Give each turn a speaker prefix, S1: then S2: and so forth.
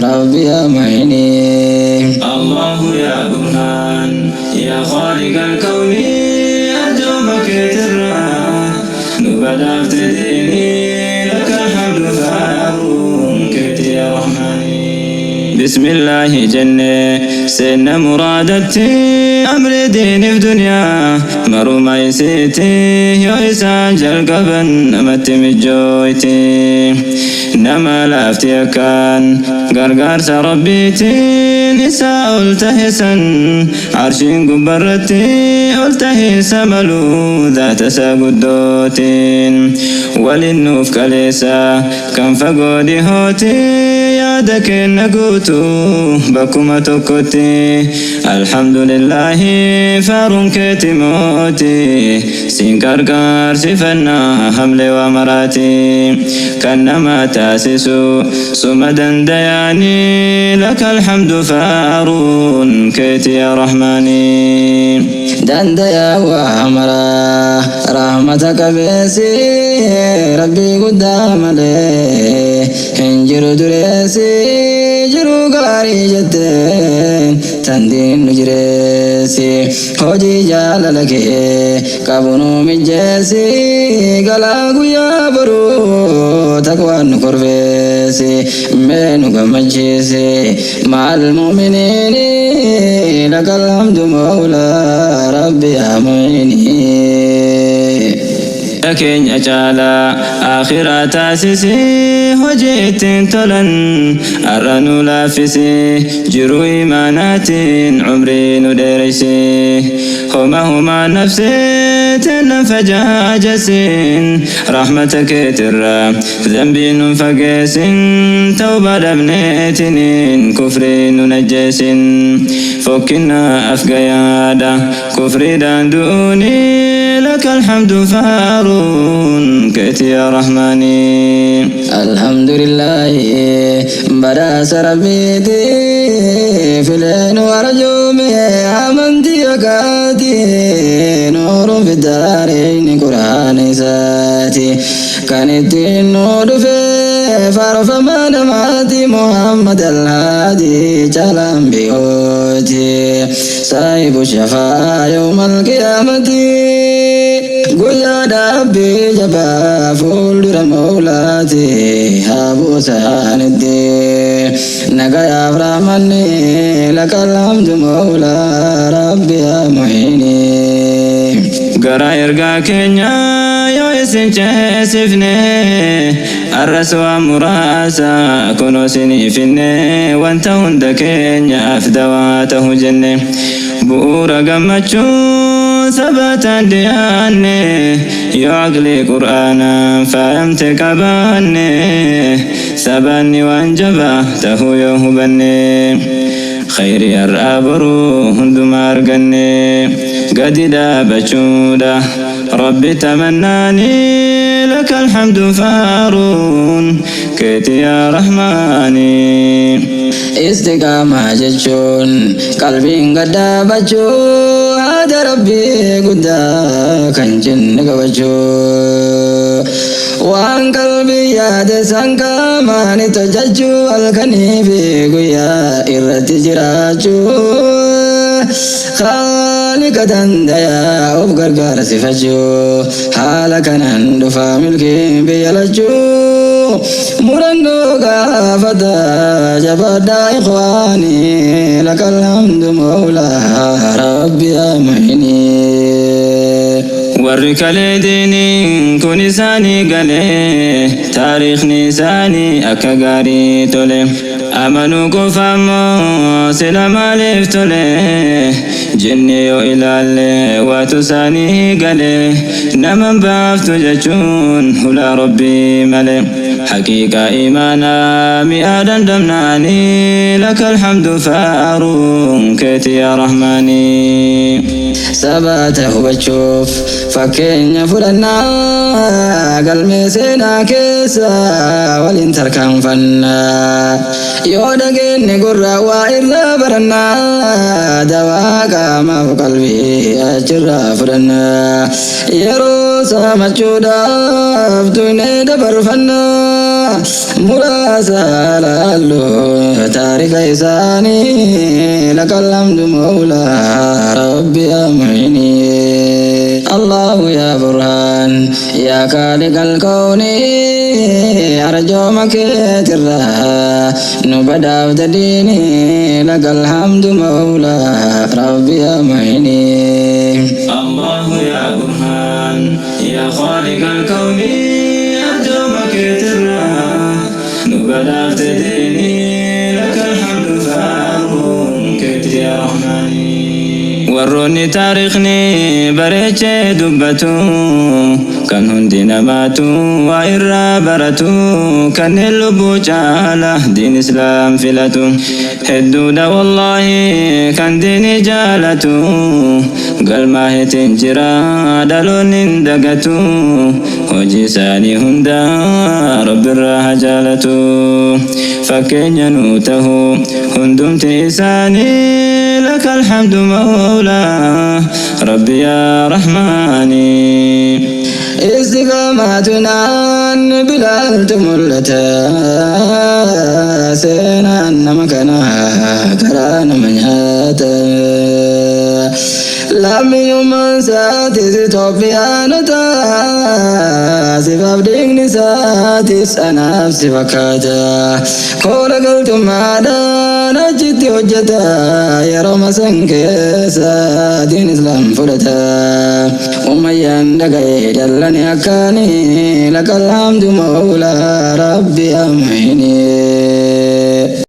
S1: ربي يا معيني.
S2: الله يا برهان يا خالق الكون، أرجوك ترى نبلغت ديني، لك الحمد فارون كنت يا رحماني. بسم الله جنة سن مرادتي، أمر دين في دنيا مرو ما يسيتي، يا إسان جلقبا نمت مجويتي، نما لافتي كان gargaarsa rabbiitiin isaa ol tahisan arshiin gubbarratti ol tahiinsa maluu zaata isaa guddootiin walin nuuf kaleessa kan fagoo dhihooti, yaada kenna guutuu bakkuma tokkotti. Alhamdulillaahi, faaruun keeti mooti, siin gargaarsifannaa hamlee waa maraati kan nama taasisu suma dandayaani. لك الحمد فارون كيت يا رحماني.
S1: Dandayaa waa maraa rahmata qabeessi rabbii guddaa malee hin jiru dureessi, jiruu gaarii jetteen tan diinnu jireessi, hojii jaalala kee qabu nu mijjeessi, galaa guyyaa boruu taqwaan nu korbeessi, mee nu gammachiisi مع المؤمنين. لك الحمد مولى ربي يا معيني.
S2: Keenya caalaa akhiraa taasisee, hojii ittiin tolan har'a nu laaffisee, jiruu imaanaatiin umrii nu dheereysee, homa homaa nafsee tennan fajaajasin, rahmata keetirraa zambii nun fageessin, tawba dhabneetiniin kufrii nun ajjeesin, fokkinnaa afgayaadha kufriidhaan du'uuni. لك الحمد فارون كيت يا رحماني.
S1: الحمد لله badhaasa rabbiiti fileen warjuume amantii haqaati, نور في الدارين qur'aan isaati kan ittiin nu dhufe, faarfamaa namaati Muhammad alhaadi caalaan biyooti, صاحب الشفاعة يوم القيامة, guyyaa dhaabbii jabaa fuuldura moolaati haabuu saanitti nagayaaf rahmanni. لك الحمد مولى ربي يا معيني.
S2: Gara ergaa keenya yoo isin ceesifne, arras waa muraasa kunoo isiniif finne, wanta hunda keenyaaf dawaa ta'u jenne, bu'uura gammachuu sabataan dhiyaanne, yoo aqlii qur'aanaan faayamte qabaanne, sabaanni waan jabaa tahuu yoo hubanne, khayri har'aa boruu hundumaa arganne, gadi dhaabachuudha rabbi tamannaani. لك الحمد فارون كيت يا رحماني.
S1: Istiqaamaa jechuun qalbiin gad dhaabachuu, haada rabbii guddaa kan jenne qabachuu, waan qalbii yaade san qaamaan itti hojjechuu, halkanii fi guyyaa irratti jiraachuu, Haaliqa dandayaa of gargaarsifachuu, haala kanaan dhufaa milkiin biyya lachuu. Murannoo gaafata, jabaadhaa إخواني. لك الحمد مولى ربي يا معيني.
S2: Warri kalee diiniin kun isaanii galee, taariikhni isaanii akka gaarii tole, amanuu qofa ammoo sila maaliif tole jenne yoo ilaalle, waatu isaanii galee naman baaftu jechuun hulaa rabbii malee, haqiiqaa imaanaa mi'aa dandamnaanii. لك الحمد faaruun keeti yaa rahmaanii.
S1: Sabaata hubachuuf fakkeenya fudhannaa, galmee seenaa keessa waliin tarkaanfannaa, yoo dhageenye gurra waa irraa barannaa, dawaa qaamaaf qalbii achirraa fudhannaa, yeroo saamachuudhaaf tuynee dabarfannaa. Muraasa laallu taarika isaanii, lakal hamdu mawlaa rabbi amini. Allahu yaa burhaan yaa kaaliqal kawni, arjooma keetirraa nu badhaafte diini, lakal hamdu mawlaa rabbi amini.
S2: الله يا برهان يا خالق الكون، أرجوك ترى نبلغت ديني، لك الحمد فارون كنت يا رحماني. Warroonni taarikhni bareechee dubbatu, kan hundi namaatu waa irraa baratu, kanneen lubbuu caala diin islaam filatu hedduudha wallaahi. Kan diini jaalatu galmaaheetiin jira, dhaloonni hin dagatu. Hojii isaanii hunda rabbirraa haa jaalatu, fakkeenya nuu tahu hundumti isaanii. لك الحمد مولى ربي يا رحماني.
S1: Istiqaamaatunaan bilaaltu mul'ata, seenaan nama kanaa karaa nama nyaata. Lammiyyummaan isaatis Itoophiyaanota, sifaaf dhiigni isaatis anaaf si fakkaata. Kola galtummaadhaan achitti hojjeta, yeroo san keessa diin islaam fudhata. Umayyaan dhaga'ee dallani akkaanii, lakal hamdu mawlaa rabbi amini.